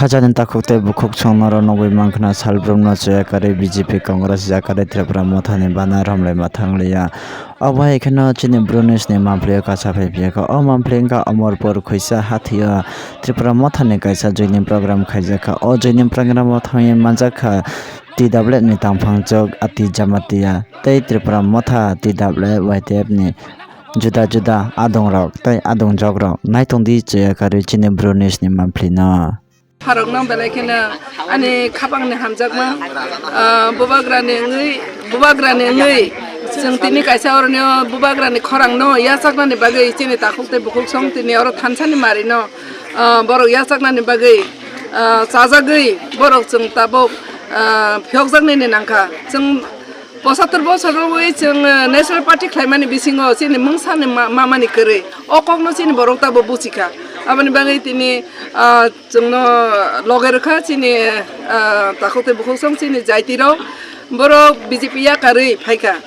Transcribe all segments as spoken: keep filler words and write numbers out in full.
Khajani takhuk tei bukhuk songno ro nugwi mankha, salbrumno chuya karwi B J P, Congress ya karwi Tripura Mothani bana romlai ma thangliya. Obo hai kheno chini Bru News ni mampli o kasa phai phiya kha. O mampli wngkha Omorpur khuisa hathio Tripura Mothani kaisa joining program khaijak kha. O joining program o thangwi manjak kha T W F ni tangphang chok Ati Jamatia tei Tripura Motha T W F Y T F ni juda juda adongrok tei adongjogrok. Naitong di chuya karwi chini Bru News ni mampli no. Pharokno belai kheno ani khapangni hamjakma, ah, bubagrani wngwi, bubagrani wngwi chwng tini kaisa oroni o bubagrani khorangno yachaknani bagwi chini takhuk tei bukhuk song tini oro thansani marino, ah, borok yachaknani bagwi, ah, chajagwi borok chwng tabuk, ah, phiyokjaknini nangkha. Chwng pochattor bosor rwwi chwng, ah, National Party khlaimani bisingo chini mungsani ma-, mamani kwrwi o kokno chini borok tabuk buchikha. Aboni bagwi tini, ah, chwngno loge rwkha chini, ah, takhuk tei bukhuk song chini jaitirok, borok B J P yakarwi phaikha.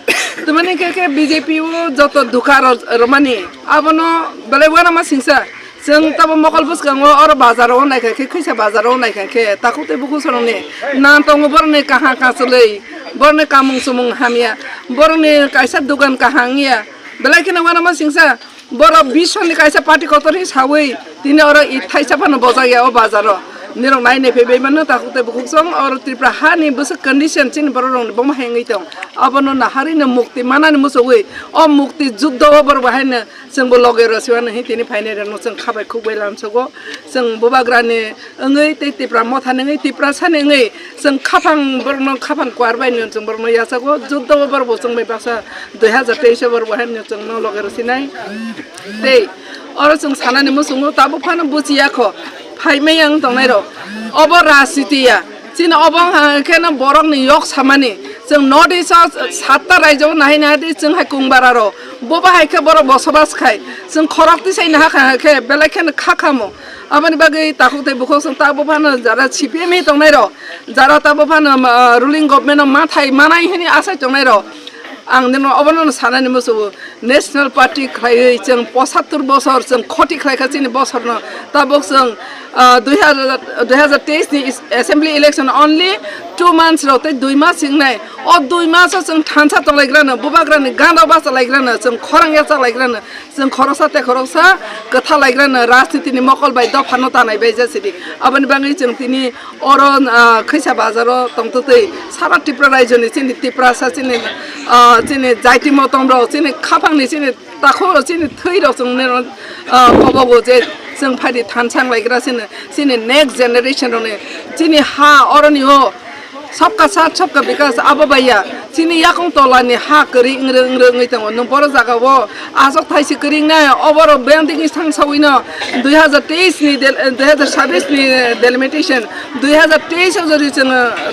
Tamani khe khe B J P o joto dukha ro-, romani, abono belai uanama singsa. Chwng tabo mokol bwskango oro bazaro naikha khe, khwisa bazaro naikha khe, takhuk tei bukhuk sorokni nan tongo, borokni kaham kachlwi, borokni kamung chumung hamya, borokni kaisa dugan kaham wngya, belai kheno uanama singsa. Borok biswni kaisa party kotor hi sawi tini oro i thaisa phano bojak ya o bazaro. Nirok nai nai phai bai mano takhuk tei bukhuk song oro Tripura hani bwswk condition chini borok rok ni bomo hai wngwi tong. Abono naharwi no mukti manani muchugwi o mukti juddo o borok bo haino chwngbo loge rw siwano hi tini phainai rokno chwng khabai khukbai lamsogo. Chwng bubagrani wngwi tei Tipra Mothani wngwi, Tiprasani wngwi chwng khaphang borokno khaphang kuar bai no chwng borokno yachago. Juddo o borok bo chwng bai baksa dui hazar teis o borok bo haino chwngno loge rw sinai. Tei oro chwng sanani muchungo tabuk phano buchiya kho, phaimai ang tongnai rok. Obo rajniti ya. Chini obo wngkha khe no borokni yok samani. Chwng North East o satta raijo o nahai nahai di chwng hai kung bara rok. Bo bahai khe borok bosobas khai. Chwng khorok tisai naha kha khe belai kheno kha khamo. Aboni bagwi takhuk tei bukhuk chwng tabuk phano jara C P M hi tongnai rok. Jara tabuk phano, ah, ruling government o mathai manai hini asai tongnai rok. Ang nino obono sanani muchungo. National Party khlaiwi chwng pochattor bosor chwng khoti khlaikha chini bosorno. Tabuk chwng, ah, dui hazar, dui hazar teis ni is-, assembly election only two months rok tei dui mas wngnai. O dui mas o chwng thansa tonglaigrano, bubagrani ganda bachalaigrano, chwng khorang yachalaigrano, chwng khoroksa tei khoroksa kwthalaigrano rajniti ni mokol bai dophano tanai bai jasidi. Aboni bagwi chwng tini oro, ah, khwisa bazaro tongtwtwi sara Tripura raijo ni chini Tiprasa chini, ah, chini jaiti motom rok chini khaphang ni chini takhuk rok chini thwi rok chwng nino, ah, kobogo je chwng phaidi thansa wng lai gra chini, chini next generation rok ni chini ha oroni o sabka saath sabka bikas abo bai ya chini yakung tola ni ha kwrwi wngre wngre wngwi tongo. Nwng boro jaga o aswk thaisi kwrwi wngnai, oboro building ni thang sawi no dui hazar teis ni del-, dui hazar sabis ni delimitation, dui hazar teis o jori chwng, ah,